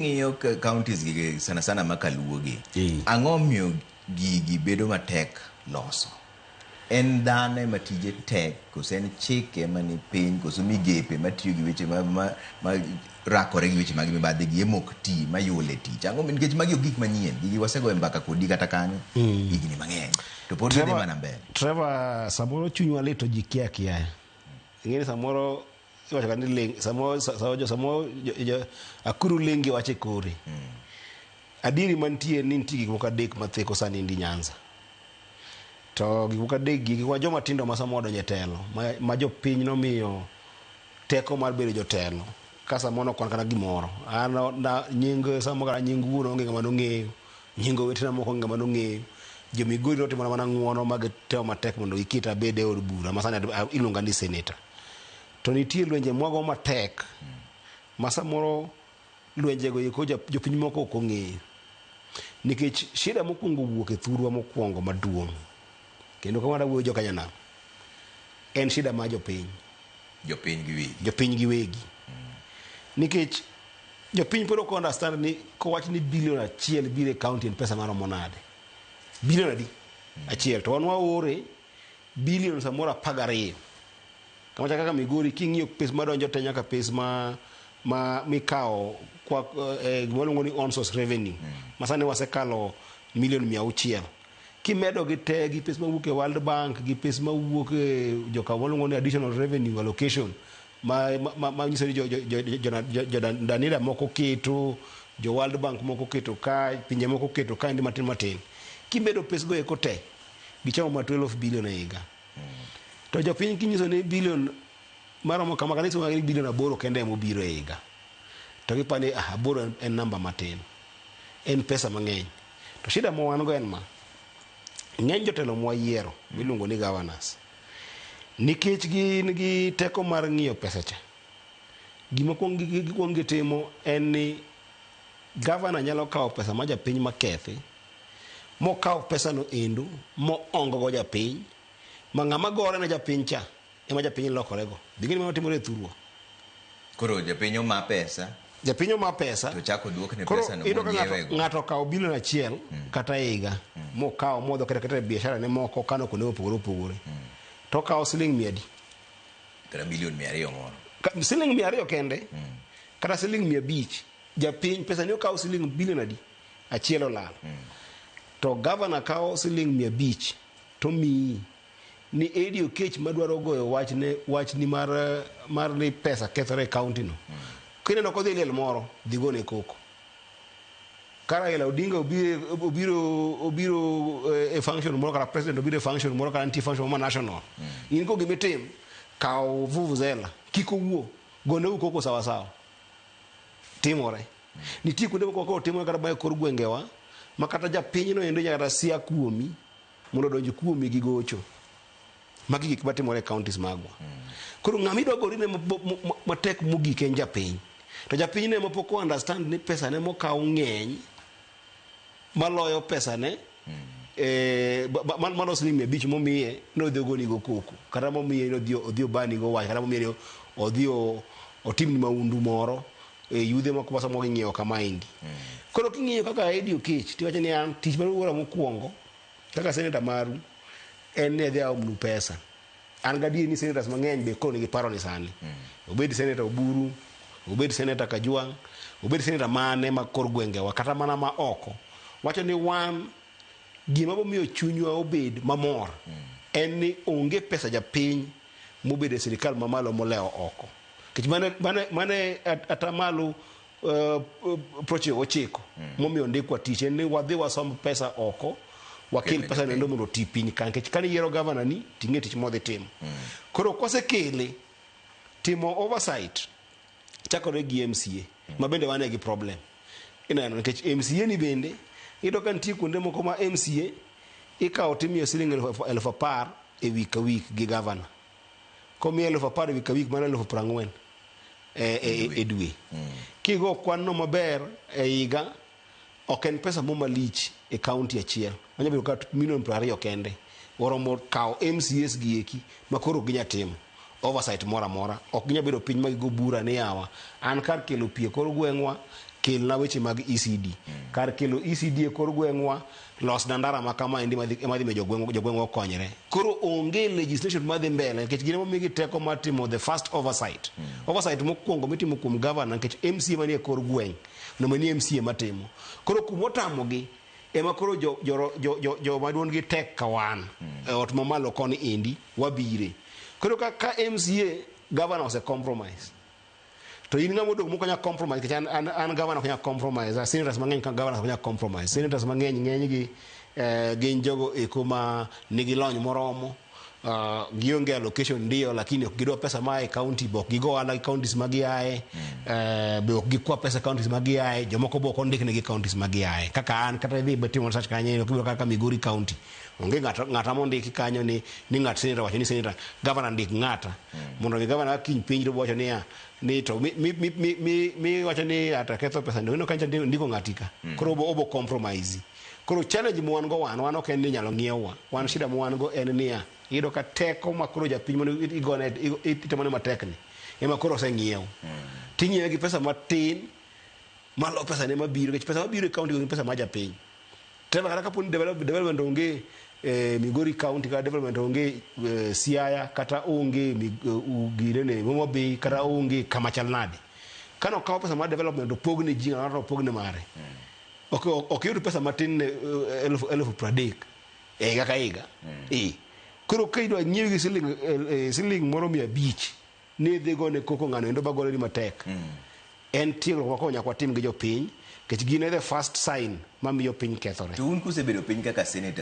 Ng'iyo counties gi sana sana ma kaluo gi. Eh. Ang'o miyo gigi bedo matek loso? En dhano ema tije tek koso en chike mani piny koso migepe matiyo gi weche ma rakore gi weche mag mibadhi gi ema ok ti mayul e tich? Ang'o nikech magi ok gik manyien. Gigi wasegoyo mbaka kodi kata kanyo higni mang'eny. To pod gidhi mana mbele. Trevor, samoro chunywa lit to ji kia kiaya. Ing'e ni samoro iwacho ga ni ling samoro samoro akuru ling gi wach e kore. Adieri mantie ni nitie gik moko adek matheko sani endi Nyanza. To gik moko adek gi wa joma tindo ma samoro odonjo e telo ma jopiny nomiyo teko mar bedo jotelo ka samoro nok wan kata gimoro. An na nying samoro kata nying wuon onge ng'ama nong'eyo, nying owetena moko onge ng'ama nong'eyo. Jo Migori notimona mana ng'uono ma gitemo matek mondo giketa abed e od bura ma sani iluonga ni senator. To nitie lwenje mwago matek ma samoro lwenjego eko jopiny moko ok ong'eyo. Nikech shida mokwongo wuok e thurwa mokwongo maduong' kendo kama awuoyo joka nyanam en shida mar jopiny. Jopiny giwegi. Jopiny giwegi. Nikech jopiny pod ok understand ni kowach ni bilion achiel biro e county en pesa maromo nade. Bilion adi? Achiel. To wan waore bilion samoro 12. Kama chal kaka Migori king'iyo pes madonjo te nyaka pes ma mikawo kwa gima waluongo ni on source revenue ma sani wasekalo milion 600. Kimedo gi te gi pes mawuok e World Bank gi pes mawuok e joka waluongo ni additional revenue allocation ma nyiso ni jo Danida moko keto, jo World Bank moko keto ka, pinje moko keto ka endi matin matin. Kimedo pes go eko te, gichomo ma 12 billion e higa. To jopiny kinyiso ni bilion maromo kama kata isomo ni bilion 8 kende ema obiro e higa. To giparo ni ah, 8 en namba matin. En pesa mang'eny. To shida ma wan go en ma. Ng'eny jotelo mwayiero miluongo ni governors nikech gin gi teko mar ng'iyo pesa cha. Gima kuong gikuong gitimo en ni governor nyalo kawo pesa ma japiny makethi mokaw pesano endo moong go japiny ma ng'ama gore ne japiny cha ema japiny lokorego. Be ing'e ni mano timore e thurwa? Koro japiny oma pesa. Japiny oma pesa. To chako duokne pesa no monyiewe go. Ng'ato okawo bilion achiel kata e higa mokawo modho kata kata e biashara ne moko okano kuonde mopogore opogore. To okawo siling mia adi? Kata bilion 200 moro. Siling 200 kende kata siling 500. Japiny pesa ni okawo siling bilion adi? Achiel olal. To gavana kawo siling 500 to miyi ni Eddy Okech madwaro goyo wachne wachni mar ni pesa kethore e county no. Kineno kodhi liel moro, dhi gone koko. Ka Raila Odinga obiro e function moro kata president obiro e function moro kata nitie function moro ma national. In ko gimitim, kaw vuvuzela, kik owuo, gone koko sawa sawa. Timore. Nitie kuonde moko koro timore kata mana e kor gwengewa ma kata japiny no endo nyaka sia kuomi mondo odonj kuomi gi gocho. Magi gik matimore e counties magwa. Koro ng'ama idwa gori ne matek mogik en japiny. To japiny ne mapok o understand ni pesa ne mokaw ng'eny maloyo pesa ne mano siling 500 momiye nodhi ogonigo koko kata momiye nodhi odhi obanigo wach kata momiye odhi otimni maundu moro e yudhe moko ma samoro ing'iewo kama endi. Koro king'iyo kaka Eddy Okech tiwacho ni an tich mar wuora mokwongo kaka senator maru en ni adhi aomnu pesa. An gadier ni senators mang'eny be koro nigi paro ni sani. Obed senator Oburu, obed senator Kajwang', obed senator mane ma kor gwengewa kata mana ma oko. Wacho ni wan gima bomiyo chunywa obed mamor en ni onge pesa japiny mobedo e sirikal mamalo molewo oko. Nikech mane atamalo 99 momiyo ndikwa tich en ni wadhi wasomb pesa oko wakel pesa nendo mondo oti piny ka nikech kane yiero gavana ni ting'e tich modhi timo. Koro kosekele timo oversight chakore gi MCA ma bende wane gi problem. Ineno nikech MCA ni bende iyudo ka nitie kuonde moko ma MCA ikawo timiyo siling 10,000 e wik ka wik gi gavana. Komiye 10,000 e wik ka wik mano 40,000 e dwe. Kigo kwan no maber e higa ok en pesa mo malich e county achiel. Onyalo bedo kata milion 20 kende. Oromo kawo MCAs gi eki ma koro ok ginyal timo oversight moro amora. Ok ginyal bedo piny ma gigo bura ni yawa an kar kelo pi e kor gweng'wa Kelna weche mag ECD. Kar kelo ECD e kor gweng'wa, losna ndara ma kama endi madhi ema dhi miyo jogweng' jogweng'wa okonyre. Koro onge legislation madhi mbele nikech gin emomigi teko mar timo the first oversight. Oversight mokwongo mitimo kuom governor nikech MCA manie kor gweng' onego bed ni MCA matimo. Koro kumotamogi ema koro jo, jo, jo, jo, joma duondgi tek ka wan e ot mamalo koni endi wabire. Koro ka, ka MCA governor ose compromise to in ng'ama odong' mok onyal compromise nikech an, an, an governor ok nyal compromise. Senators mang'eny ka governors ok nyal compromise. Senators mang'eny ng'enygi gin jogo eko ma nigi lony moromo gionge allocation ndio lakini ok gidwa pesa maa e county be ok gigo ohala gi counties ma giaye be ok gikwa pesa e counties ma giaye jomoko be ok ondiknegi counties ma giaye kaka an kata idhi timo research kanyo ibiro kaka Migori county onge ng'ato ng'ata mondiki kanyo ni ni ng'at senator wacho ni senator governor ndik ng'ata mondo mi governor kiny penj to wacho niya ni to mi mi mi mi, mi, mi wacho ni ata ketho pesa ndo kanyo ndiko ng'ati ka koro obo, obo compromise. Koro challenge ma wan go wan wan ok en ni inyalo ng'iew wan shida ma wan go en niya iyudo ka teko ma koro japiny mondo igone itemone matek ni ema koro oseng'iew ting'iewe gi pesa matin malo pesa ne mabiro nikech pesa mabiro e county go gin pesa ma japiny. Trevor kata kapo ni development onge Migori county kata development onge Siaya kata onge girene Homa Bay kata onge kama chal nade. Kano okaw pesa mar development opog ne ji ng'ato opog ne mare. Ok ok yud pesa matin ne 30,000 e higa ka higa. Koro ka idwa nyiew gi siling siling moro 500 ni idhi gone koko ng'ano endo bagore ni matek. En tiegruok ma koro nyaka watim gi jopiny nikech gin e the first sign mamiyo piny kethore. To un kusebedo piny kaka senator